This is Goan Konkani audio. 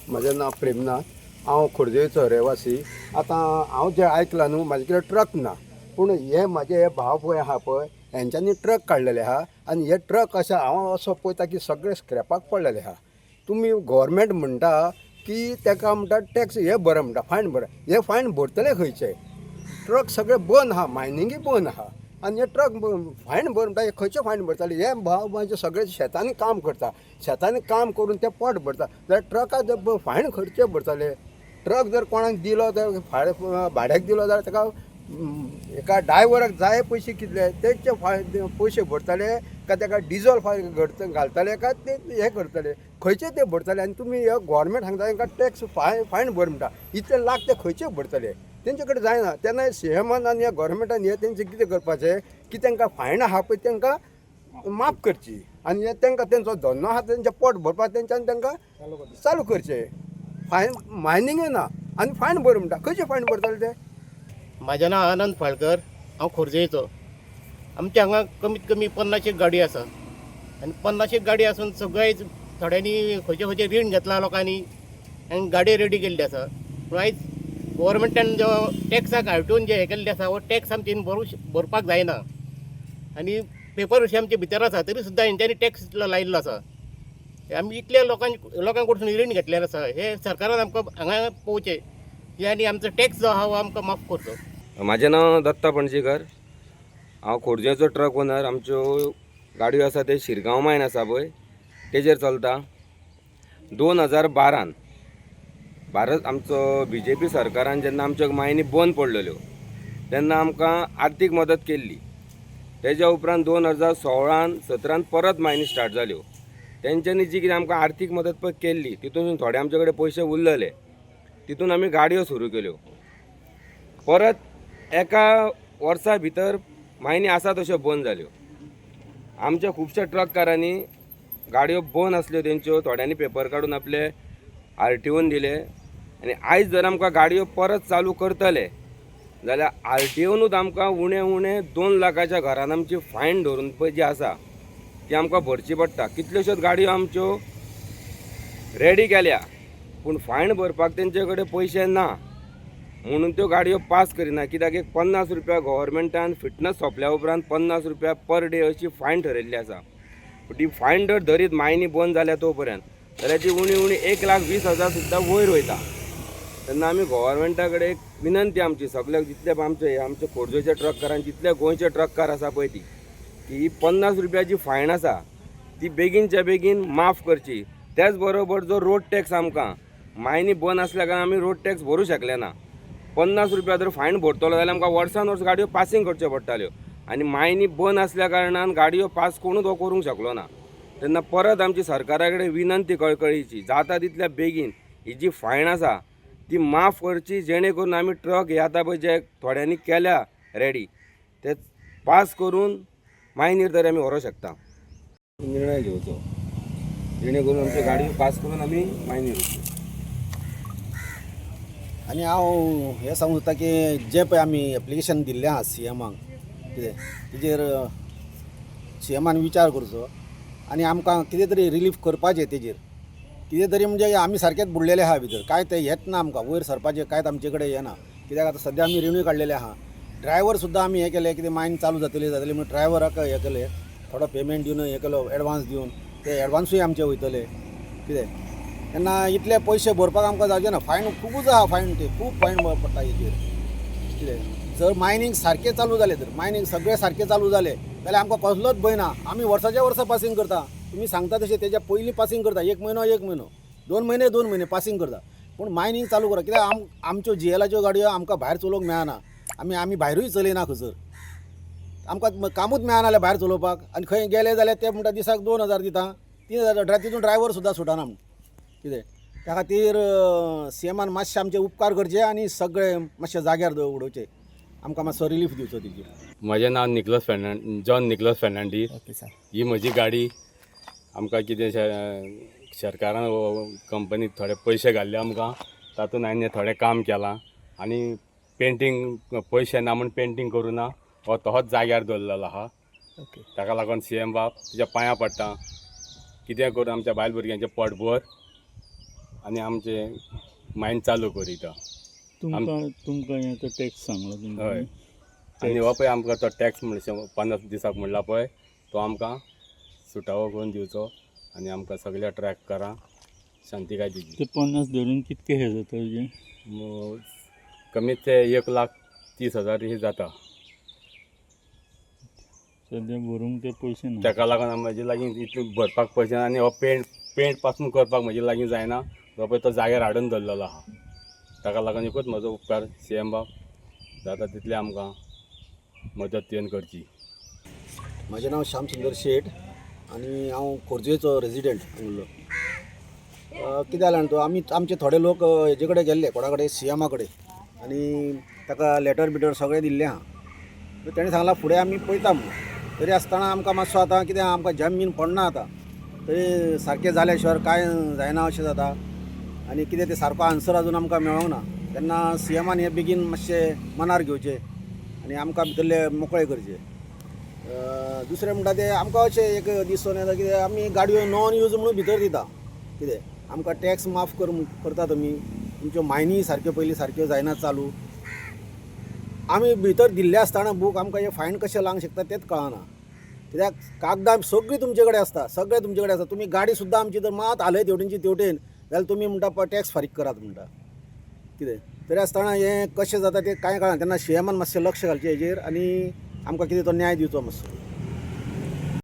म्हजें नांव प्रेमनाथ. हांव खोर्जेचो रहिवासी. आतां हांव जें आयकलां न्हू, म्हाजे कडेन ट्रक ना, पूण हे म्हाजे हे भाव पळय आहा पळय, हेंच्यांनी ट्रक काडलेले आहा आनी हे ट्रक अशें हांव असो पळयता की सगळे स्क्रॅपाक पडलेले आहा. तुमी गोवोरमेंट म्हणटा की तेका म्हणटा टॅक्स हे बरें म्हणटा, फायन बरें, हे फायन भरतले खंयचे? ट्रक सगळे बंद आहा, मायनिंगूय बंद आहा आनी हे ट्रक फायन भर म्हणटा, हे खंयचे फायन भरतले? हे भाव म्हाजे सगळे शेतांनी काम करता, शेतांनी काम करून ते पोट भरता, जाल्यार ट्रका जर फायन खंयचे भरतले? ट्रक जर कोणाक दिलो तर भाड्याक दिलो जाल्यार ताका एका ड्रायव्हराक जाय पयशे कितले तेंचे फाय पयशे भरतले काय ताका डिजल फाय घालतले काय ते हे करतले, खंयचे ते भरतले? आनी तुमी हे गोवोरमेंट सांगता तांकां टॅक्स फायन भर म्हणटा, इतले लाख ते खंयचे भरतले? तेंचे कडेन जायना. तेन्ना सीएमान आनी ह्या गोवोरमेंटान हे तेंचें कितें करपाचें की तांकां फायन आहा पळय तांकां माफ करची आनी हे तांकां तेंचो धंदो आहा तेंचें पोट भरपाक तेंच्यान तांकां चालू करचें. फायन मायनिंगूय ना आनी फायन भर म्हणटा, खंयचे फायन भरतले ते? म्हाजें नांव आनंद फाळकर, हांव खोर्जेचो. आमच्या हांगा कमीत कमी 50 एक गाडी आसा आनी 50 एक गाडी आसून सगळे थोड्यांनी खंयचे खंयचे रीण घेतला लोकांनी आनी गाडी रेडी केल्ली आसा. पूण आयज गोवोरमेंटान जो टॅक्साक आरटीओन जे हें केल्लें आसा हो टॅक्स आमचे भरपाक जायना आनी पेपर अशे आमचे भितर आसा तरी सुद्दां हेंच्यांनी टॅक्स इतलो लायिल्लो आसा. आमी इतल्या लोकां कडसून रीण घेतलेलें आसा. हे सरकारान आमकां हांगा पळोवचें की आनी आमचो टॅक्स जो आहा हो आमकां माफ करचो. म्हाजें नांव दत्ता पणजीकर, हांव खोर्जेचो ट्रक ओनर. आमच्यो गाडयो आसा ते शिरगांव मायन आसा पळय तेजेर चलता. 2012न भारत आमचो बीजेपी सरकारान जेन्ना आमच्यो मायनी बंद पडलेल्यो तेन्ना आमकां आर्थीक मदत केल्ली. तेज्या उपरांत 2016न 17न परत मायनी स्टार्ट जाल्यो. तेंच्यांनी जी कितें आमकां आर्थीक मदत पळय केल्ली तितून थोडे आमचे कडेन पयशे उरलेले, तितून आमी गाडयो सुरू केल्यो. परत एका वर्सा भितर मायनी आसा तश्यो बंद जाल्यो. आमच्या खुबश्या ट्रककारांनी गाडयो बंद आसल्यो तेंच्यो, थोड्यांनी पेपर काडून आपले आरटीओन दिले. आनी आयज जर आमकां गाडयो परत चालू करतले जाल्यार आरटीओनूच आमकां उणे उणे 2 लाखाच्या घरान आमची फायन धरून पळय जी आसा ती आमकां भरची पडटा. कितल्योश्योच गाडयो आमच्यो रेडी केल्या पूण फायन भरपाक तेंचे कडेन पयशे ना म्हणून त्यो गाडयो पास करिना. कित्याक एक 50 रुपया गोवोरमेंटान फिटनस सोंपल्या उपरांत 50 रुपया पर डे अशी फायन ठरयल्ली आसा. पूण ती फायन जर धरीत मायनी बंद जाल्या तो पर्यंत जाल्यार ती उणी उणी 1,20,000 सुद्दां वयर वयता. तेन्ना आमी गोवोरमेंटा कडेन एक विनंती आमची सगल्याक, जितले आमचे हे आमचे खोर्जेचे ट्रककार आनी जितले गोंयचे ट्रककार आसा पळय ती की ही 50 रुपयाची फायन आसा ती बेगीनच्या बेगीन माफ करची. त्याच बरोबर जो रोड टॅक्स आमकां मायनी बंद आसल्या कारणान आमी रोड टॅक्स भरूं शकले ना. 50 रुपया जर फायन भरतलो जाल्यार आमकां वर्सान वर्स गाडयो पासींग करच्यो पडटाल्यो आनी मायनी बंद आसल्या कारणान गाडयो पास कोणूच हो करूंक शकलो ना. तेन्ना परत आमची सरकारा कडेन विनंती कळकळीची, जाता तितल्या बेगीन ही जी फायन आसा ती माफ करची, जेणे करून आमी ट्रक हे आतां पळय जे थोड्यांनी केल्या रेडी ते पास करून मायनीर तरी आमी व्हरूंक शकता. निर्णय घेवचो जेणे करून आमच्यो गाडयो पास करून आमी मायनीर वचूं. आनी हांव हें सांगूंक सोदता की जें पळय आमी एप्लिकेशन दिल्लें आहा सी एमाक कितें तेजेर सी एमान विचार करचो आनी आमकां कितें तरी रिलीफ करपाचें तेजेर कितें तरी. म्हणजे आमी सारकेच बुडलेले आहा भितर, कांय तें येत ना आमकां वयर सरपाचें, कांयच आमचे कडेन येना. कित्याक आतां सद्या आमी रिणूय काडलेले आहा. ड्रायवर सुद्दां आमी हें केलें, कितें मायन चालू जातली जातली म्हणून ड्रायवराक हें केलें, थोडो पेमेंट दिवन हें केलो, एडवांस दिवन. ते एडवांसूय आमचे वयतले कितें तेन्ना इतले पयशे भरपाक आमकां जावचें ना. फायन खुबूच आहा, फायन ते खूब फायन पडटा हेजेर कितें. जर मायनींग सारकें चालू जालें, तर मायनींग सगळें सारकें चालू जालें जाल्यार आमकां कसलोच भंय ना. आमी वर्साच्या वर्सा पासींग करता, तुमी सांगता तशें तेज्या पयलीं पासींग करता, एक म्हयनो एक म्हयनो, 2 म्हयने 2 म्हयने पासींग करता. पूण मायनींग चालू करा, कित्याक आमच्यो जीएलाच्यो गाडयो आमकां भायर चलोवंक मेळना. आमी आमी भायरूय चलयना, खंयसर आमकां कामूच मेळना जाल्यार भायर चलोवपाक. आनी खंय गेले जाल्यार ते म्हणटा दिसाक 2000 दिता, 3000, तितून ड्रायवर सुद्दां सुटना म्हूण कितें. त्या खातीर सी एमान मातशे आमचे उपकार करचे आनी सगळे मातशे जाग्यार उडोवचे, आमकां मातसो रिलीफ दिवचो तेजेर. म्हजें नांव Nicholas John Nicholas Fernandes. Okay sir. ही म्हजी गाडी. आमकां कितें सरकारान कंपनीक थोडे पयशे घाल्ले आमकां, तातूंत हांवें थोडें काम केलां आनी पेंटींग पयशे ना म्हूण पेंटींग करूं ना, हो तहोच जाग्यार दवरलेलो आहा. ओके. ताका लागून सी एम बाब तुज्या पांयां पडटा, कितें करून आमच्या बायल भुरग्यांचें पोट भर. आनी आमचे मायन चालू करिता. तुमकां तुमकां हें तो टॅक्स सांगला तुमकां? हय, आनी हो पळय आमकां तो टॅक्स म्हणले 50 दिसाक म्हणला पळय, तो आमकां सुटावो करून दिवचो आनी आमकां सगळ्या ट्रॅककारांक शांतिकाय दिवची. ते 50 धरून कितके हे जाता तुजे? कमीत ते 1,30,000 हे जाता. सद्या भरूंक ते पयशे ना. ताका लागून म्हजे लागीं इतले भरपाक पयशे ना आनी हो पेंट पेंट पासून करपाक म्हजे लागीं जायना. तो पळय तो जाग्यार हाडून दवरलेलो आहा. ताका लागून एकूच म्हजो उपकार, सी एम बाब, जाता तितलें आमकां मदत तुवें करची. म्हजें नांव श्याम सुंदर शेट आनी हांव खोर्जेचो रेजिडंट हांगलो. कितें जालें जाणा तूं, आमी आमचे थोडे लोक हेजे कडेन गेल्ले, कोणा कडेन, सी एमा कडेन, आनी ताका लेटर बिटर सगळें दिल्लें आहा. तेणें सांगलां फुडें आमी पळयता म्हणून. तरी आसतना आमकां मातसो आतां कितें, आमकां जॅम बीन पडना आतां, तरी सारकें जाल्या शिवाय कांय जायना अशें जाता. आनी कितें तें सारको आन्सर अजून आमकां मेळोंक ना. तेन्ना सी एमान हें बेगीन मातशें मनार घेवचें आनी आमकां भितरले मोकळे करचे. दुसरें म्हणटा तें आमकां अशें एक दिसून येता, कितें आमी गाडयो नॉन यूज म्हणून भितर दिता. कितें आमकां टॅक्स माफ कर करता तुमी, तुमच्यो मायनी सारक्यो पयलीं सारक्यो जायना चालू. आमी भितर दिल्ले आसतना बूक आमकां हें फायन कशें लावंक शकता तेंच कळना. कित्याक कागदां सगळीं तुमचे कडेन आसता, सगळें तुमचे कडेन आसता. तुमी गाडी सुद्दां आमची जर मात हालयत हेवटेनची तेवटेन जाल्यार तुमी म्हणटा टॅक्स फारीक करात म्हणटा. कितें तरी आसतना हें कशें जाता तें कांय कळना. तेन्ना सी एमान मातशें लक्ष घालचें हेजेर आनी आमकां कितें तो न्याय दिवचो मातसो.